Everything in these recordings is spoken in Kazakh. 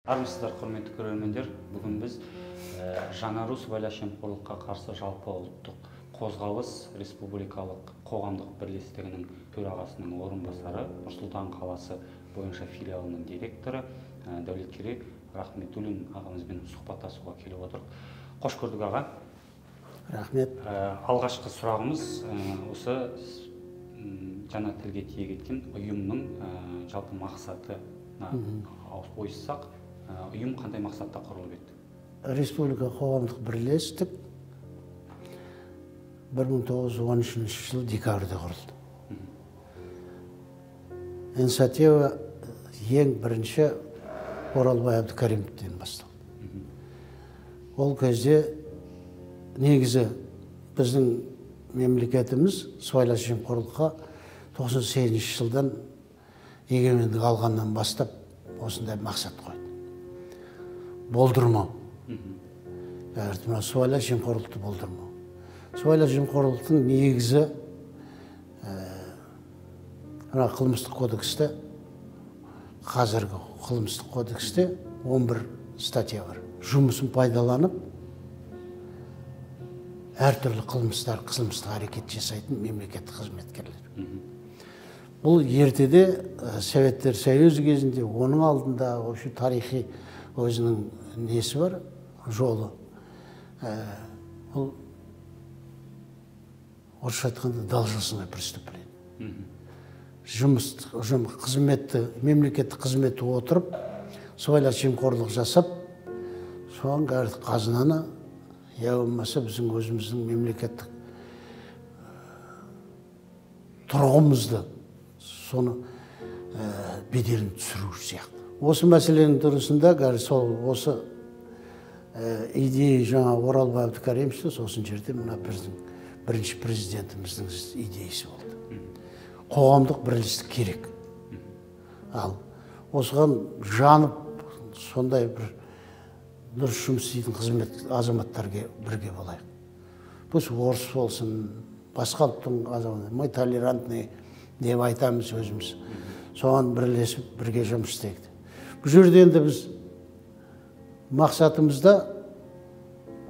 Армысыздар, құрметті көрермендер. Бүгін біз Жаңару сыбайлас жемқорлыққа қарсы жалпы ұлттық қозғалыс республикалық қоғамдық бірлестігінің төрағасының орынбасары, Нұр-Сұлтан қаласы бойынша филиалының директоры Дәулеткерей Рахметуллин ағамызбен сұхбаттасуға келіп отырмыз. Қош көрдік, аға. Рахмет. Алғашқы сұрағымыз осы жаңа тілге тиек еткен ұйымның жалпы мақсатына ойыссақ, ұйым қандай мақсатта құрылып еді? Республика қоғамдық бірлестік 1913 жылы декабрьде құрылды. Инициатива ең бірінші Оралбай Әбдікәрімовтен басталды. Ол кезде негізі біздің мемлекетіміз сыбайлас жемқорлыққа 98 жылдан егемендік алғаннан бастап осындай мақсат қойды. Болдырмау. Мына сыбайлас жемқорлықты болдырмау. Сыбайлас жемқорлықтың негізі мына қылмыстық кодексте, қазіргі қылмыстық кодексте 11 статья бар. Жұмысын пайдаланып, әртүрлі қылмыстар, қылмыстық әрекет жасайтын мемлекеттік қызметкерлер. Бұл ертеде Советтер Союзы кезінде, оның алдында вообще тарихи өзінің несі бар, жолы. Бұл орысша айтқанда должностное преступление. Жұмыс, қызметті, мемлекеттік қызметті отырып, сыбайлас жемқорлық жасап, соған қазынаны, я болмаса біздің өзіміздің мемлекеттік тұрғымызды, соны беделін түсіру сияқты. Осы мәселенің тұрысында сол осы идея жаңа Оралбай Әбдікәрімовтің, сосын жерде мына біздің бірінші президентіміздің идеясы болды. Қоғамдық бірлестік керек. Ал осыған жанып сондай бір дұрыс жұмыс істейтін қызмет азаматтарға бірге болайық. Пусть орыс болсын, басқа ұлттың азаматы, мы толерантный деп айтамыз өзіміз. Соған бірлесіп бірге жұмыс істейік. Бұл жерде енді біз мақсатымызда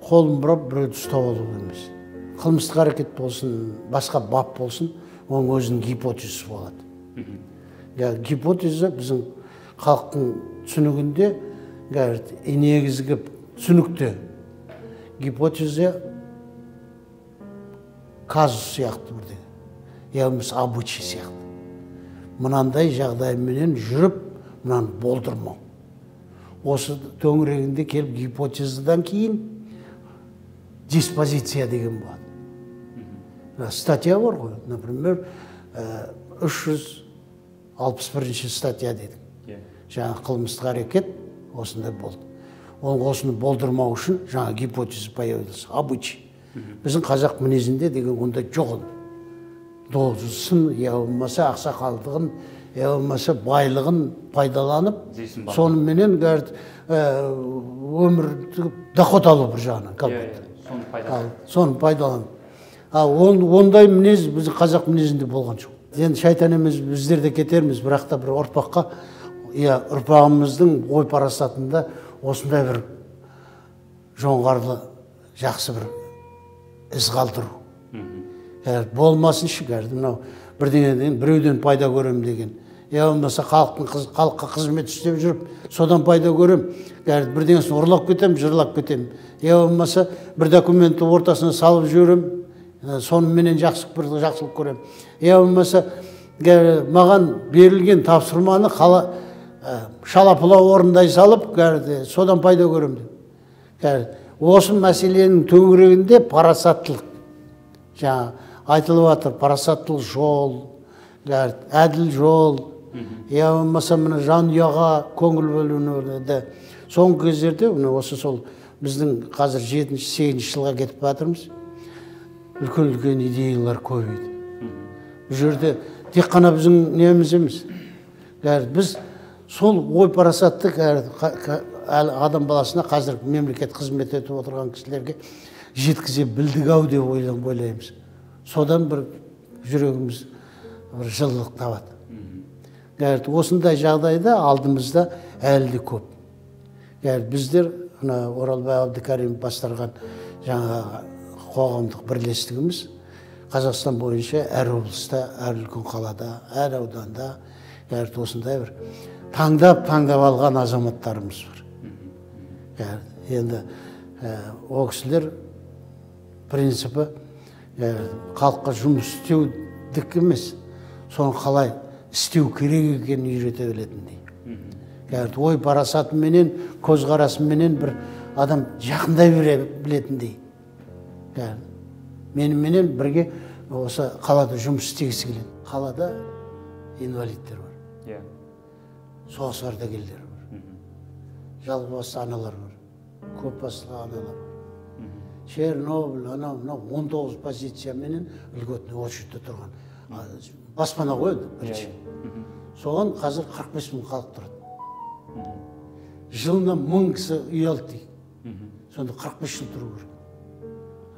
қолын бұрап біреуді ұстап алу емес. Қылмыстық әрекет болсын, басқа бап болсын, оның өзінің гипотезасы болады. Гипотеза біздің халықтың түсінігінде, негізгі түсінікте гипотеза казус сияқты бірдеңе, я болмаса обычай сияқты. Мынандай жағдайменен жүріп, мынаны болдырмау. Осы төңірегінде келіп гипотезадан кейін диспозиция деген болады. Статья бар ғой, например, 361 статья дедік. Жаңа қылмыстық әрекет осындай болды. Ол осыны болдырмау үшін жаңа гипотеза появился, обычай. Біздің қазақ мінезінде деген ондай жоқ. Должысын, я болмаса ақсақалдығын, я болмаса байлығын пайдаланып, соныменен өмір доход алу бір жағынан, как будто. Соны пайдаланып. Ондай мінез біздің қазақ мінезінде болған жоқ. Енді шайтан емес, біздер де кетерміз, бірақ та бір ұрпаққа, ұрпағымыздың ой парасатында осындай бір жоңғарлы жақсы бір із қалдыру. Болмасыншы, мынау бірдеңеден біреуден пайда көрем деген. Я болмаса халыққа қызмет істеп жүріп, содан пайда көрем, бірдеңесін ұрлап кетем, жырлап кетем. Я болмаса бір документті ортасына салып жіберем, соныменен жақсылық көрем. Я болмаса маған берілген тапсырманы шала-пұла орындай салып, содан пайда көрем деп. Осы мәселенің төңірегінде парасаттылық. Жаңа айтылып жатыр, парасаттылық жол, әділ жол, я болмаса мына жанұяға көңіл бөлуді. Соңғы кездерде осы сол біздің қазір 7-8 жылға кетіп жатырмыз. Үлкен-үлкен идеялар көбейді. Бұл жерде тек қана біздің неміз емес. Біз сол ой парасатты адам баласына қазір мемлекет қызмет етіп отырған кісілерге жеткізе білдік ау деп ойлаймыз. Содан бір жүрегіміз бір жылылық табады. Осындай жағдайда алдымызда әлі де көп. Біздер мына Оралбай Әбдікәрімов бастарған жаңа қоғамдық бірлестігіміз Қазақстан бойынша әр облыста, әр үлкен қалада, әр ауданда осындай бір таңдап алған азаматтарымыз бар. Енді ол кісілер принципі халыққа жұмыс істеудікі емес, соны қалай істеу керек екенін үйрете білетіндей. Ой парасатыменен, көзқарасыменен бір адам жақындай білетіндей. Меніменен бірге осы қалада жұмыс істегісі келеді. Қалада инвалидтер бар, соғыс ардагерлері бар, жалғызбасты аналар бар, көпбасты аналар бар. Чернобыль, анау мынау 19 позицияменен льготный очередьте тұрған баспана ғой енді бірінші. Соған қазір 45 мың халық тұрады. Жылына 1000 кісі үй алды дейді. Сонда 45 жыл тұру керек.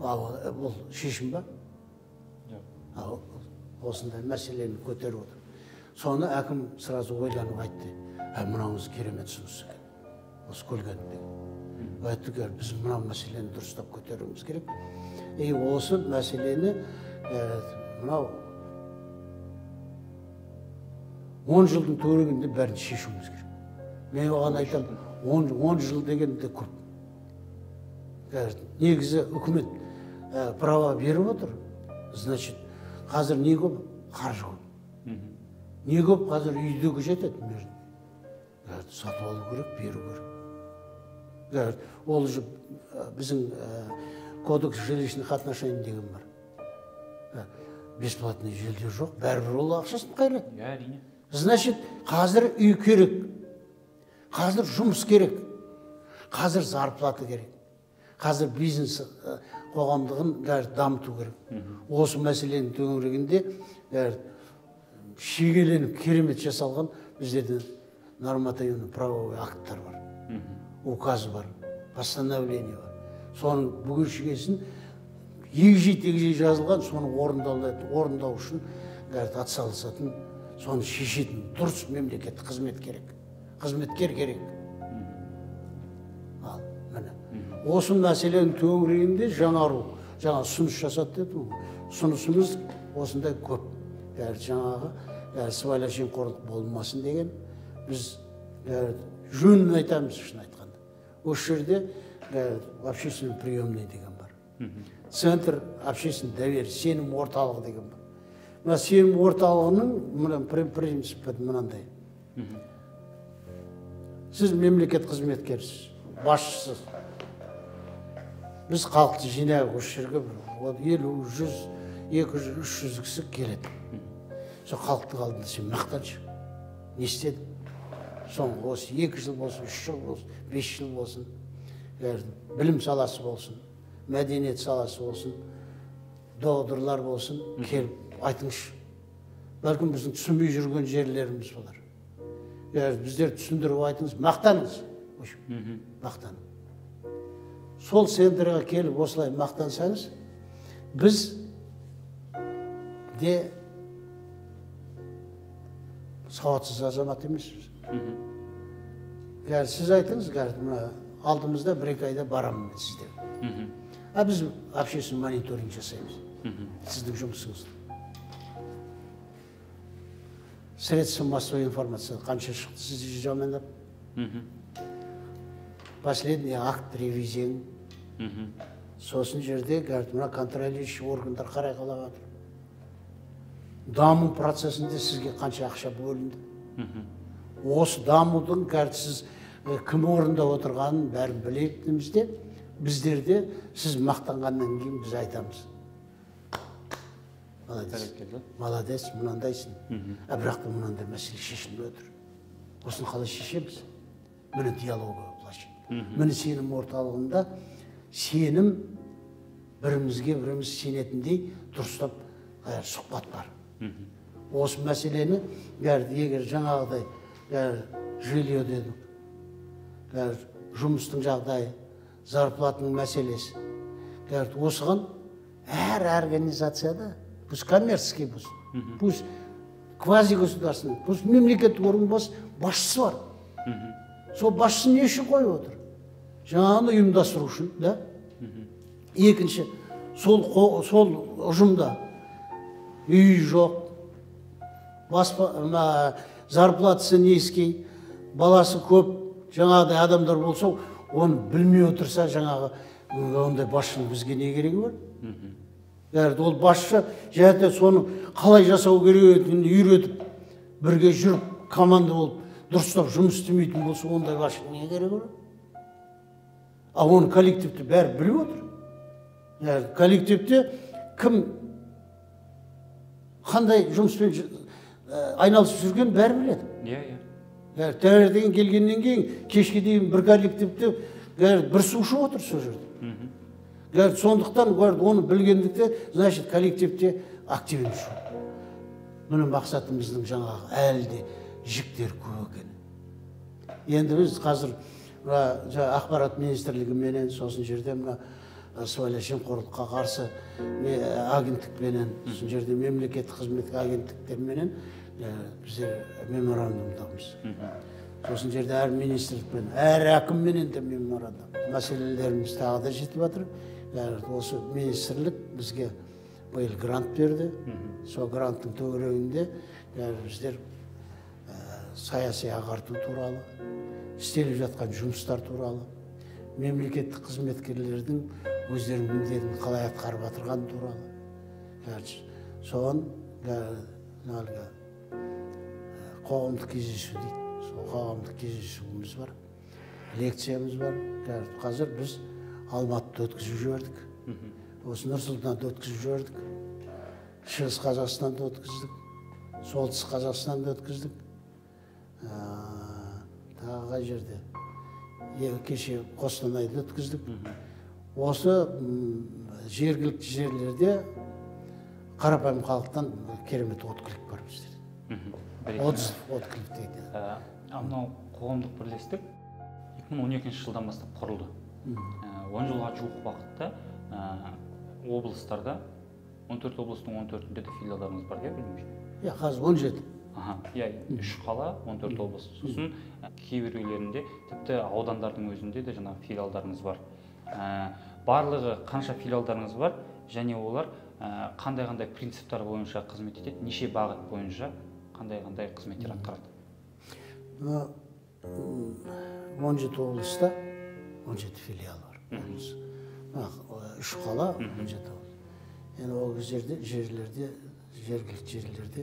Бұл шешім ба? Осындай мәселені көтеріп отыр. Соны әкім сразу ойланып айтты. Мынауыңыз керемет ұсыныс екен. Осы Көлгенов деген. Айтты, біз мынау мәселені дұрыстап көтеруіміз керек. И осы мәселені мынау 10 жылдың төңірегінде бәрін шешуіміз керек. Мен оған айтамын, 10 жыл деген де көп. Негізі үкімет права беріп отыр. Значит, қазір не көп? Қаржы көп. Не көп қазір үйдегі жетеді. Сатып алу керек, беру керек. Ол уже біздің кодекс жилищных отношений деген бар. Бесплатный жерде жоқ, бәрібір ол ақшасын қайырады. Әрине. Значит, қазір үй керек, қазір жұмыс керек, қазір зарплата керек, қазір бизнес қоғамдығын дамыту керек. Осы мәселенің төңірегінде шегеленіп керемет жасалған біздерде нормативно правовой акттар бар, указ бар, постановление бар. Соның бүге шегесін егжей-тегжей жазылған, соны орындау үшін атсалысатын, соны шешетін дұрыс мемлекеттік қызмет керек, қызметкер керек. Ал міне осы мәселенің төңірегінде жаңару, жаңа ұсыныс жасады дедім. Ұсынысымыз осындай көп. Жаңағы сыбайлас жемқорлық болмасын деген біз жөнін айтамыз, шын айтқанда. Осы жерде общественный приемный деген бар. Центр общественный доверие, сенім орталығы деген бар. Мына сенім орталығының мына принципі мынандай. Сіз мемлекет қызметкерісіз, басшысыз. Біз халықты жинайық осы жерге бір 50, 100, 200, 300 кісі келеді. Сол халықтың алдында сен мақтаншы. Не істедің? Соңғы осы 2 жыл болсын, 3 жыл болсын, 5 жыл болсын, білім саласы болсын, мәдениет саласы болсын, доғдырлар болсын, келіп айтыңызшы. Бәлкім біздің түсінбей жүрген жерлеріміз болар. Біздер түсіндіріп айтыңыз, мақтаныңыз. Мақтаныңыз. Сол центрға келіп осылай мақтансаңыз, біз де сауатсыз азамат емеспіз. Сіз айтыңыз, мына алдымызда 1-2 айда барамын мен сіздерге. А біз общественный мониторинг жасаймыз. Сіздің жұмысыңызды. Средства массовой информации қанша шықты сізді жамандап? Последний акт ревизияң. Сосын жерде мына контролирующий органдар қарай қалап жатыр. Даму процесінде сізге қанша ақша бөлінді? Осы дамудың сіз кім орындап отырғанын бәрін білетініміз де, біздерде сіз мақтанғаннан кейін біз айтамыз. Молодец, молодец, мынандайсың. А бірақ та мынандай мәселе шешілмей отыр. Осыны қалай шешеміз? Міне диалоговая площадка. Міне сенім орталығында сенім бірімізге біріміз сенетіндей дұрыстап сұхбат бар. Осы мәселені егер жаңағыдай жилье дедік, жұмыстың жағдайы, зарплатының мәселесі, осыған әр организацияда, пусть коммерческий болсын, пусть квазигосударственный, пусть мемлекеттік орган болсын, басшысы бар. Сол басшысын не үшін қойып отыр? Жаңағыны ұйымдастыру үшін, да? Екінші, сол ұжымда үй жоқ, зарплатасы низкий, баласы көп, жаңағыдай адамдар болса, оны білмей отырса, жаңағы ондай басшының бізге не керегі бар? Яғни ол басшы және соны қалай жасау керек екенін үйретіп, бірге жүріп, команда болып, дұрыстап жұмыс істемейтін болса, ондай басшының не керегі бар? А оны коллективті бәрі біліп отыр. Яғни коллективте кім қандай жұмыспен айналысып жүргенін бәрі біледі. Иә, иә. Таңертең келгеннен кейін кешке дейін бір коллективте бір су ішіп отыр сол жерде. Сондықтан оны білгендікте, значит, коллективте активность жоқ. Міне мақсатымыздың жаңағы әлі де жіктер көп екен. Енді біз қазір ақпарат министрлігіменен, сосын жерде мына сыбайлас жемқорлыққа қарсы агенттікпенен, сосын жерде мемлекеттік қызмет агенттіктерменен біздер меморандумдамыз. Сосын жерде әр министрлікпен, әр әкімменен де меморандум. Мәселелеріміз тағы да жетіп жатыр. Осы министрлік бізге биыл грант берді. Сол гранттың төңірегінде біздер саяси ағарту туралы, істеліп жатқан жұмыстар туралы, мемлекеттік қызметкерлердің өздерінің міндетін қалай атқарып жатырғаны туралы. Соған әлгі қоғамдық кездесу дейді. Сол қоғамдық кездесуіміз бар, лекциямыз бар. Қазір біз Алматыда өткізіп жібердік, осы Нұр-Сұлтанда өткізіп жібердік, Шығыс Қазақстанда өткіздік, Солтүстік Қазақстанда өткіздік, тағы қай жерде, кеше Қостанайда өткіздік. Осы жергілікті жерлерде қарапайым халықтан керемет отклик бар біздерде. Отзыв, отклик дейді. Мынау қоғамдық бірлестік 2012 жылдан бастап құрылды. 10 жылға жуық уақытта облыстарда, 14 облыстың 14-інде де филиалдарыңыз бар, иә, білмеймін. Иә, қазір 17. Иә, 3 қала, 14 облыс. Сосын кейбіреулерінде, тіпті аудандардың өзінде де жаңағы филиалдарыңыз бар. Барлығы қанша филиалдарыңыз бар, және олар қандай-қандай принциптар бойынша қызмет етеді, неше бағыт бойынша қандай-қандай қызметтер атқарады? 17 облыста 17 филиал бар. 3 қала, 17 облыс. Енді ол жерде, жерлерде, жергілікті жерлерде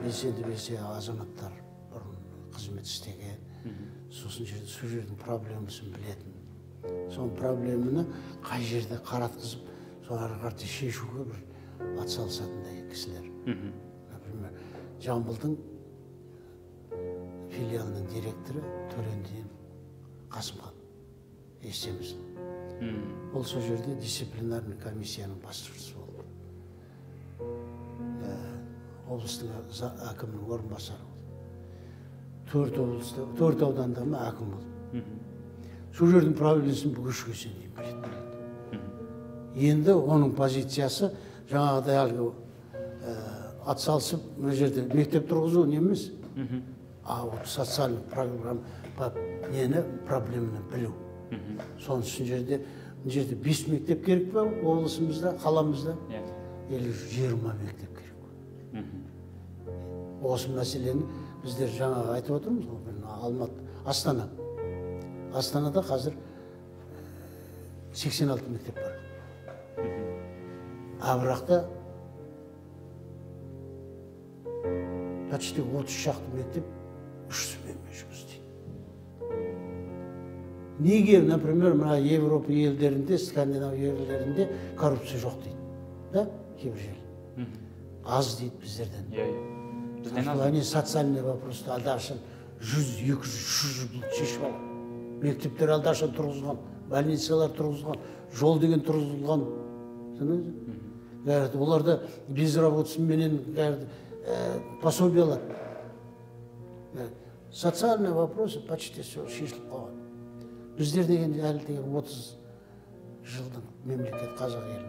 белсенді азаматтар бұрын қызмет істеген, сосын сол жердің проблемасын білетін. Сол проблеманы қай жерде қаратқызып, сол ары қарата шешуге бір атсалысатындай кісілер. Например, Жамбылдың филиалының директоры Төлендин Қасымхан, естеміз. Ол сол жерде дисциплинарный комиссияның басшысы болды. Облыстың әкімінің орынбасары болды. 4 ауданда әкім болды. Сол жердің проблемасын бүге-шүгесіне дейін біледі. Енді оның позициясы жаңағыдай әлгі атсалысып мына жерде мектеп тұрғызу не емес, а вот социальный программа нені проблеманы білу. Соның үшін жерде мына жерде 5 мектеп керек пе облысымызда, қаламызда? Или 20 мектеп керек пе? Осы мәселені біздер жаңағы айтып отырмыз ғой, Алматы, Астана. Астанада қазір 86 мектеп бар. А бірақ та почти 30 шақты мектеп 3 сменмен жұмыс істейді. Неге, например, мына Европа елдерінде, Скандинав елдерінде коррупция жоқ дейді, да, кейбір жерде. Аз дейді біздерден. Иә, иә. Бізден аз. Они социальный вопросты алдашын 100, 200, 300 жыл шешіп алған. Мектептер алдашын тұрғызған, больницалар тұрғызған, жол деген тұрғызылған. Оларда безработицаменен пособие алады. Социальный вопросы почти все шешіліп қалған. Біздер деген әлі деген 30 жылдың мемлекет қазақ елі.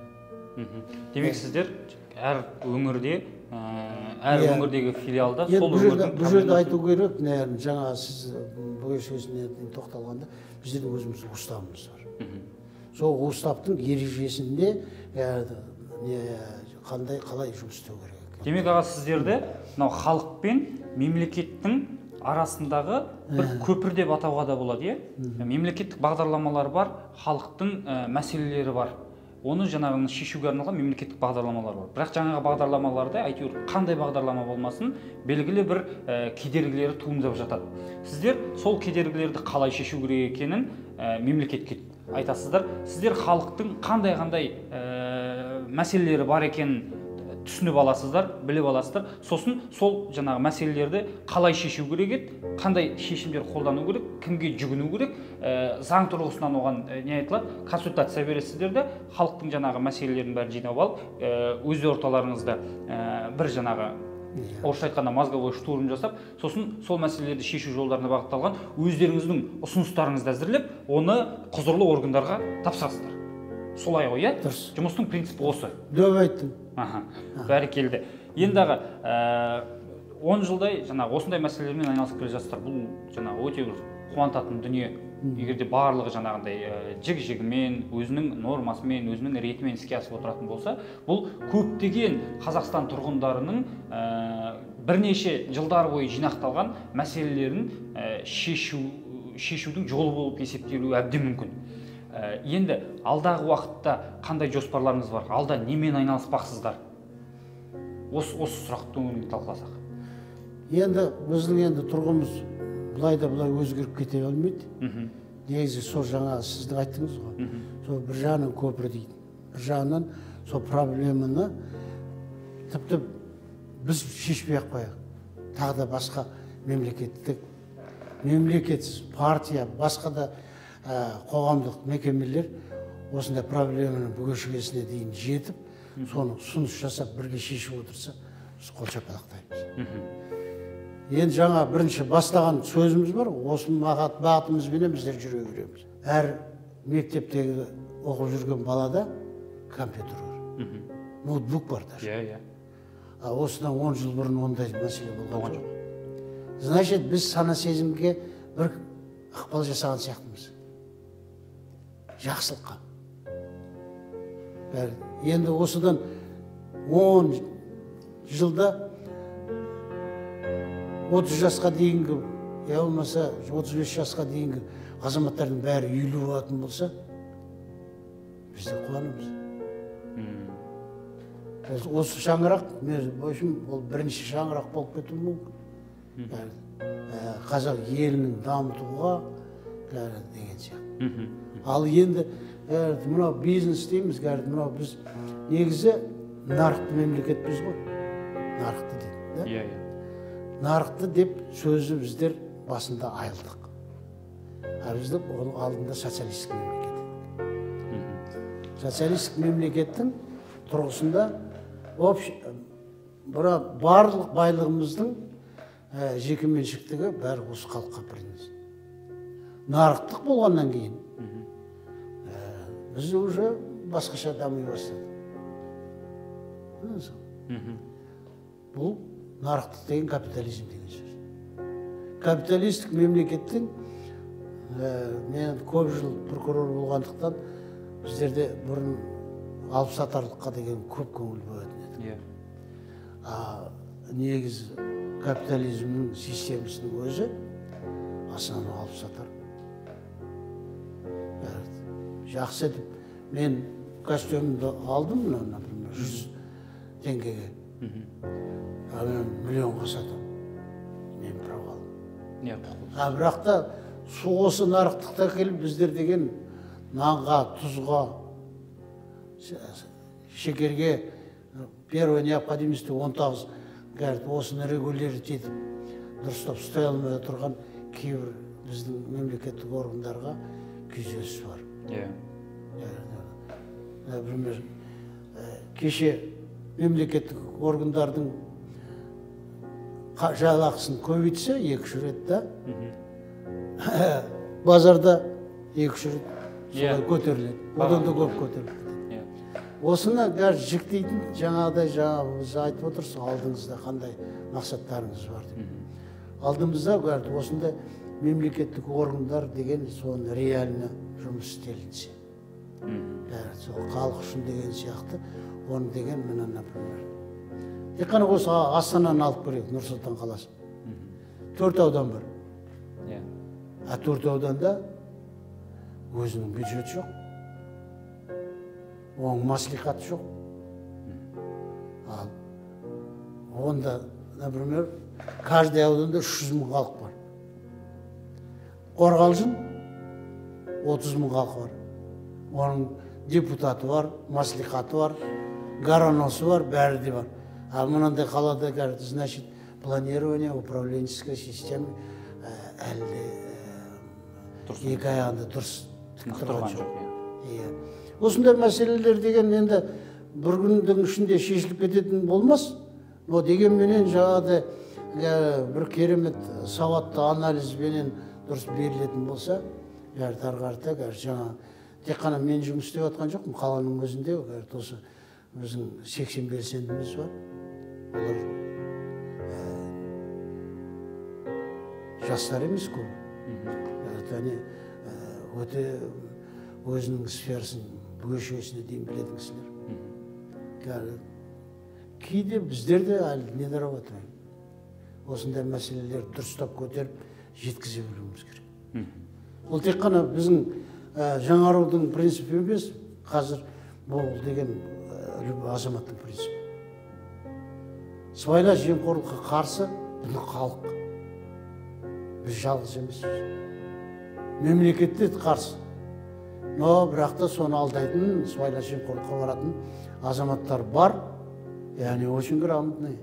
Демек сіздер әр өңірде Әр өңірдегі филиалда сол өңірдің. Бұл жерде айту керек, наверное, жаңа сіз бөлшесіне тоқталғанда біздердің өзіміздің уставымыз бар. Сол уставтың ережесінде қандай қалай жұмыс істеу керек. Демек, аға, сіздерді мынау халық пен мемлекеттің арасындағы бір көпір деп атауға да болады, иә? Мемлекеттік бағдарламалар бар, халықтың мәселелері бар. Оны жаңағыны шешуге арналған мемлекеттік бағдарламалар бар. Бірақ жаңағы бағдарламаларда әйтеуір қандай бағдарлама болмасын, белгілі бір кедергілері туындап жатады. Сіздер сол кедергілерді қалай шешу керек екенін мемлекетке айтасыздар. Сіздер халықтың қандай-қандай мәселелері бар екенін түсініп аласыздар, біліп аласыздар. Сосын сол жаңағы мәселелерді қалай шешу керек еді, қандай шешімдер қолдану керек, кімге жүгіну керек, заң тұрғысынан оған не айтылады, консультация бересіздер де, халықтың жаңағы мәселелерін бәрін жинап алып, өз орталарыңызда бір жаңағы орысша айтқанда мозговой штурм жасап, сосын сол мәселелерді шешу жолдарына бағытталған өздеріңіздің ұсыныстарыңызды әзірлеп, оны құзырлы органдарға тапсырасыздар. Солай ғой, иә? Дұрыс. Жұмыстың принципі осы. Дөп айттың. Аха, бәрекелді. Енді аға, 10 жылдай жаңағы осындай мәселелермен айналысып келе жатсыздар. Бұл жаңағы өте бір қуантатын дүние. Егер де барлығы жаңағындай жік-жігімен, өзінің нормасымен, өзінің ретімен іске асып отыратын болса, бұл көптеген Қазақстан тұрғындарының бірнеше жылдар бойы жинақталған мәселелерін шешудің жолы болып есептелуі әбден мүмкін. Енді алдағы уақытта қандай жоспарларыңыз бар? Алда немен айналыспақсыздар? Осы сұрақты өңірінде талқыласақ. Енді біздің енді тұрғымыз былай да былай өзгеріп кете алмайды. Негізі сол жаңа сіздің айттыңыз ғой. Сол бір жағынан көпір дейді. Бір жағынан сол проблеманы тіпті біз шешпей ақ қояйық. Тағы да басқа мемлекеттік, мемлекетсіз партия, басқа да қоғамдық мекемелер осындай проблеманың бүге-шігесіне дейін жетіп, соны ұсыныс жасап бірге шешіп отырса, біз қол шапалақтаймыз. Енді жаңа бірінші бастаған сөзіміз бар, осы бағытымызбенен біздер жүре береміз. Әр мектептегі оқып жүрген балада компьютер бар, ноутбук бар даже. Иә, иә. Осыдан 10 жыл бұрын ондай мәселе болған жоқ. Значит, біз сана сезімге бір ықпал жасаған сияқтымыз. Жақсылыққа. Енді осыдан 10 жылда 30 жасқа дейінгі, я болмаса 35 жасқа дейінгі азаматтардың бәрі үйлі болатын болса, біз де қуанамыз. Осы шаңырақ, мен ойым, ол бірінші шаңырақ болып кетуі мүмкін. Қазақ елінің дамытуға деген сияқты. Ал енді мынау бизнес дейміз, мынау біз негізі нарықты мемлекетпіз ғой. Нарықты дедім, да? Иә, иә. Нарықты деп сөзі біздер басында айылдық. А бізді оның алдында социалистік мемлекет. Социалистік мемлекеттің тұрғысында барлық байлығымыздың жекеменшіктігі бәрі осы халыққа біріңіз. Нарықтық болғаннан кейін біз уже басқаша дами бастадық. Бұл нарықтық деген капитализм деген сөз. Капиталистік мемлекеттің, мен көп жыл прокурор болғандықтан біздерде бұрын алып-сатарлыққа деген көп көңіл бөлетін едік. Негізі капитализмнің системасының өзі основной алып-сатар. Жақсы етіп, мен костюмді алдым, например, 100 теңгеге. А мен миллионға сатамын. Мен провалым. А бірақ та осы нарықтықта келіп біздер деген нанға, тұзға, шекерге первая необходимость 19 осыны регулировать етіп дұрыстап ұстай алмай отырған кейбір біздің мемлекеттік органдарға күйзеліс бар. Например, кеше мемлекеттік органдардың жалақысын көбейтсе 2-3 рет та, базарда 2-3 рет солай көтеріледі, одан да көп көтеріліп кетеді. Осыны қазір жіктейтін жаңағыдай, жаңа біз айтып отырсыз, алдыңызда қандай мақсаттарыңыз бар деп. Алдымызда қазір осындай мемлекеттік органдар деген соны реально жұмыс істелінсе. Сол халық үшін деген сияқты, оны деген міне, например. Тек қана осы Астананы алып көрейік, Нұр-Сұлтан қаласы. 4 аудан бар. А 4 ауданда өзінің бюджеті жоқ, оның маслихаты жоқ. Ал онда, например, каждый ауданда 300 мың халық бар. Қорғалжын 30 мың халқы бар. Оның депутаты бар, маслихаты бар, гороносы бар, бәрі де бар. А мынандай қалада, значит, планирование, управленческая система әлі де екі аяғында дұрыс тік тұрған жоқ. Осындай мәселелер деген енді бір күндің ішінде шешіліп кететін болмас. Но дегенменен жаңағыдай бір керемет сауатты анализбенен дұрыс берілетін болса, ары қарата жаңа тек қана мен жұмыс істеп жатқан жоқпын, қаланың өзінде осы біздің 80 белсендіміз бар. Олар жастар емес көбі. Они өте өзінің сферасын бүге-шүгесіне дейін білетін кісілер. Кейде біздер де әлі не дорабатываем. Осындай мәселелерді дұрыстап көтеріп жеткізе білуіміз керек. Ол тек қана біздің жаңарудың принципі емес, қазір бұл деген азаматтың принципі. Сыбайлас жемқорлыққа қарсы біздің халық. Біз жалғыз емеспіз. Мемлекетте қарсы. Но бірақ та соны алдайтын, сыбайлас жемқорлыққа баратын азаматтар бар. И они очень грамотные.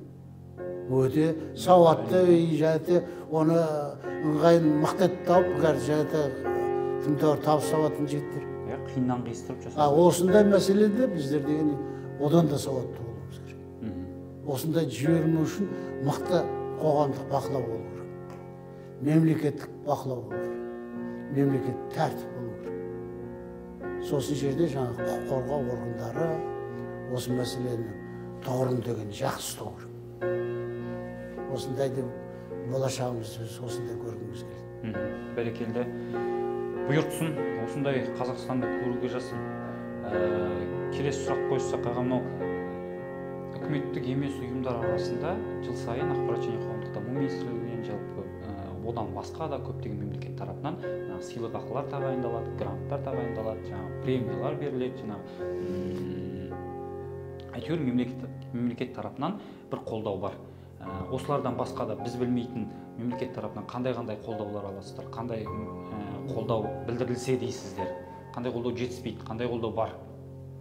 Өте сауатты, және оны ыңғайын мықты тауып, және тым тәуір табыс табатын жігіттер. Қиыннан қиыстырып жасау. Осындай мәселеде біздер деген одан да сауатты болуымыз керек. Осындай жібермеу үшін мықты қоғамдық бақылау болу керек. Мемлекеттік бақылау болу керек. Мемлекеттік тәртіп болу керек. Сосын жерде жаңа құқық қорғау органдары осы мәселені тұғырын деген жақсы ұстау керек. Осындай деп болашағымызды біз осындай көргіміз келеді. Бәрекелді. Бұйыртсын, осындай Қазақстанды көруге жазсын. Келесі сұрақ қойсақ, аға, мынау үкіметтік емес ұйымдар арасында жыл сайын ақпарат және қоғамдық даму министрлігінен, жалпы одан басқа да көптеген мемлекет тарапынан сыйлықақылар тағайындалады, гранттар тағайындалады, жаңағы премиялар беріледі, жаңағы әйтеуір мемлекет тарапынан бір қолдау бар. Осылардан басқа да біз білмейтін мемлекет тарапынан қандай-қандай қолдаулар аласыздар, қандай қолдау білдірілсе дейсіздер, қандай қолдау жетіспейді, қандай қолдау бар?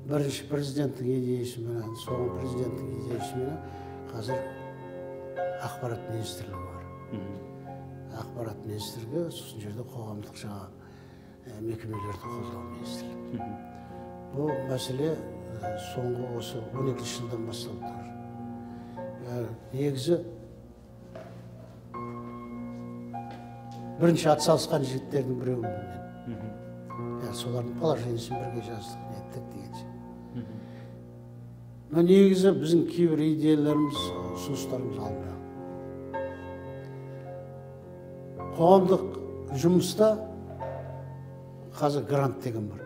Бірінші президенттің идеясыменен, соңғы президенттің идеясыменен қазір ақпарат министрлігі бар. Ақпарат министрлігі, сосын жерде қоғамдық жаңа мекемелерді қолдау министрлігі. Бұл мәселе соңғы осы 12 жылдан басталып тұр. Негізі бірінші атсалысқан жігіттердің біреуімін мен. Солардың положениесін бірге жаздық, неттік деген сияқты. Но негізі біздің кейбір идеяларымыз, ұсыныстарымыз алынбаған. Қоғамдық жұмыста қазір грант деген бар.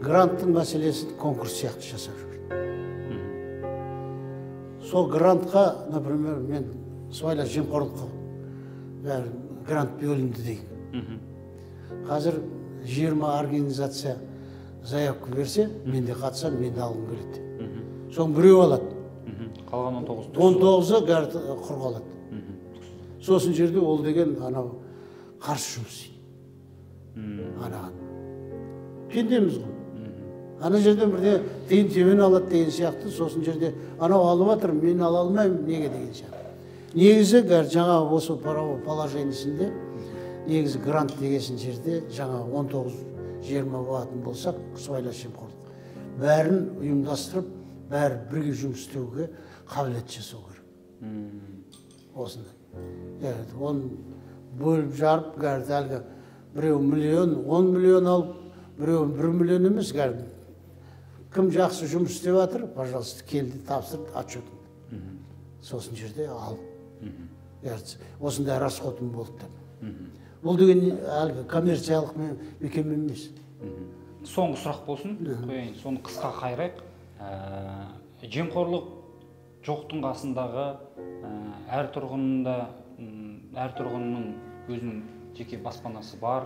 Гранттың мәселесін конкурс сияқты жасап жүр. Сол грантқа, например, мен сыбайлас жемқорлыққа грант бөлінді дейік. Қазір 20 организация заявка берсе, мен де қатысам, мен де алғым келеді. Соның біреу алады. Қалған 19. 19-ы құр қалады. Сосын жерде ол деген анау қарсы жұмыс істейді. Анаған. Пендеміз ғой. Ана жерден бірде тиын тебен алады деген сияқты, сосын жерде анау алып жатыр, мен ала алмаймын, неге деген сияқты. Негізі жаңа осы положениесінде, негізі грант дегесін жерде жаңа 19-20 болатын болсақ, сыбайлас жемқорлық. Бәрін ұйымдастырып, бәрі бірге жұмыс істеуге қабілет жасау керек. Осындай. Оны бөліп жарып, әлгі біреу миллион, 10 миллион алып, біреу 1 миллион емес, Кім жақсы жұмыс істеп жатыр, пожалуйста, келді, тапсырды отчетыңды. Сосын жерде ал. Осындай расходым болды деп. Бұл деген әлгі коммерциялық мекеме емес. Соңғы сұрақ болсын, қояйын, соны қысқа қайырайық. Жемқорлық жоқтың қасындағы әр тұрғынның өзінің жеке баспанасы бар,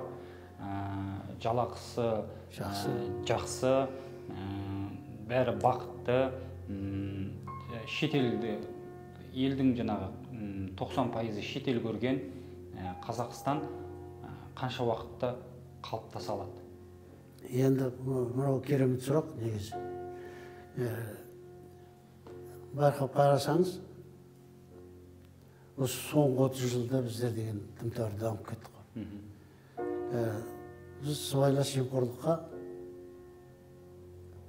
жалақысы жақсы, бәрі бақытты, шетелде елдің жаңағы 90% шетел көрген Қазақстан қанша уақытта қалыптаса алады? Енді мынау керемет сұрақ негізі. Байқап қарасаңыз, осы соңғы 30 жылда біздер деген тым тәуір дамып кеттік қой. Біз сыбайлас жемқорлыққа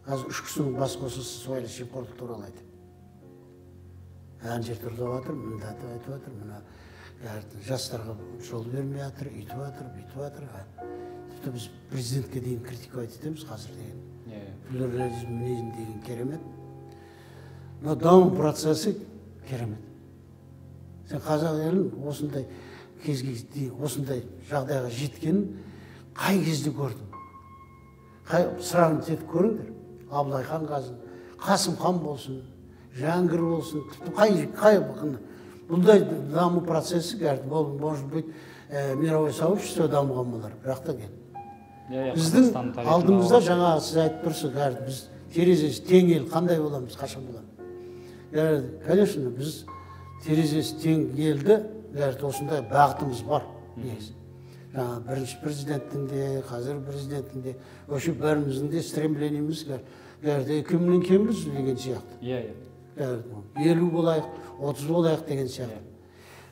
қазір 3 кісінің бас қосысы сыбайлас жемқорлық туралы айтады. Ана жерде ұрлап жатыр, мында айтып жатыр, мына жастарға жол бермей жатыр, үйтіп жатыр, бүйтіп жатыр. Тіпті біз президентке дейін критиковать етеміз қазір деген. Плюрализм деген керемет. Но даму процесі керемет. Сен қазақ елін осындай кезге дейін, осындай жағдайға жеткенін қай кезде көрдің? Қай сравнить етіп көріңдер. Абылай хан қазын, Қасым хан болсын, Жәңгір болсын, тіпті қай бұндай даму процесі, может быть, мировое сообщество дамыған болар, бірақ та кел. Біздің алдымызда жаңа сіз айтып тұрсыз, біз терезесі тең ел қандай боламыз, қашан боламыз? Конечно, біз терезесі тең елді, осындай бағытымыз бар негізі. Жаңа бірінші президенттің де, қазіргі президенттің де, вообще бәріміздің де стремлениеміз кімнен кембіз деген сияқты. 50 болайық, 30 болайық деген сияқты.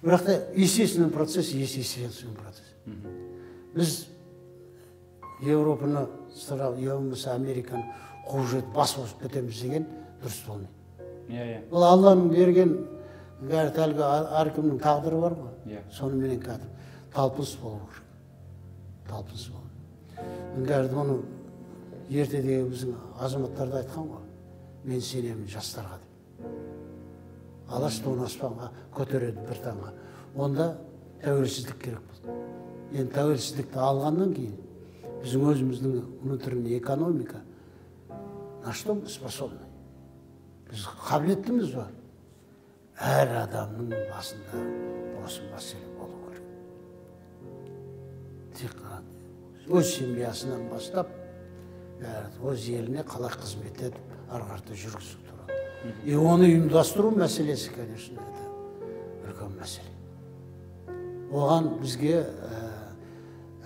Бірақ та естественный процесс, естественный процесс. Біз Европаны, болмаса Американы қуып жетіп бас қосып кетеміз деген дұрыс болмайды. Бұл Алланың берген әлгі әркімнің тағдыры бар ғой. Соныменен кәдімгі талпыныс болу керек. Талпыныс болу. Оны ертедегі біздің азаматтар да айтқан ғой. Мен сенемін жастарға деп. Алаш туын аспанға көтереді бір таңға. Онда тәуелсіздік керек болды. Енді тәуелсіздікті алғаннан кейін біздің өзіміздің внутренняя экономика на что мы способны? Біз қабілеттіміз бар. Әр адамның басында осы мәселе болу керек. Тек қана өз семьясынан бастап, өз еліне қалай қызмет етіп, ары қарата жүргізу туралы. И оны ұйымдастыру мәселесі, конечно, это үлкен мәселе. Оған бізге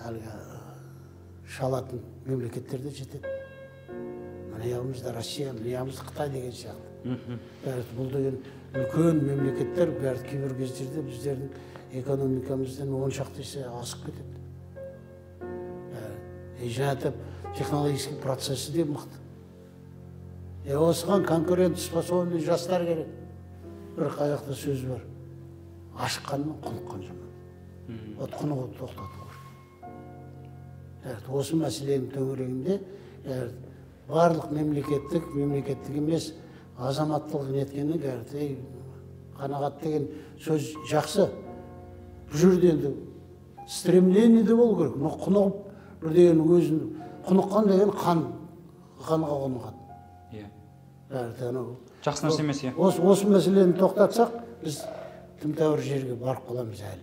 әлгі шалатын мемлекеттер де жетеді. Мына жағымызда Россия, мына жағымызда Қытай деген сияқты. Бұл деген үлкен мемлекеттер, бәрі кейбір кездерде біздердің экономикамыздан 10 шақты есе асып кетеді. Және технологический процесі де мықты. Осыған конкурентоспособный жастар керек. Бір қазақта сөз бар. Ашыққаннан құныққан жаман. Вот құнығуды тоқтату керек. Осы мәселенің төңірегінде барлық мемлекеттік, мемлекеттік емес азаматтылық неткені қанағат деген сөз жақсы. Бұл жерде енді стремление де болу керек. Но құнығып бір деген өзін құныққан деген қанға құнығады. Жақсы нәрсе емес, иә. Осы мәселені тоқтатсақ, біз тым тәуір жерге барып қаламыз әлі.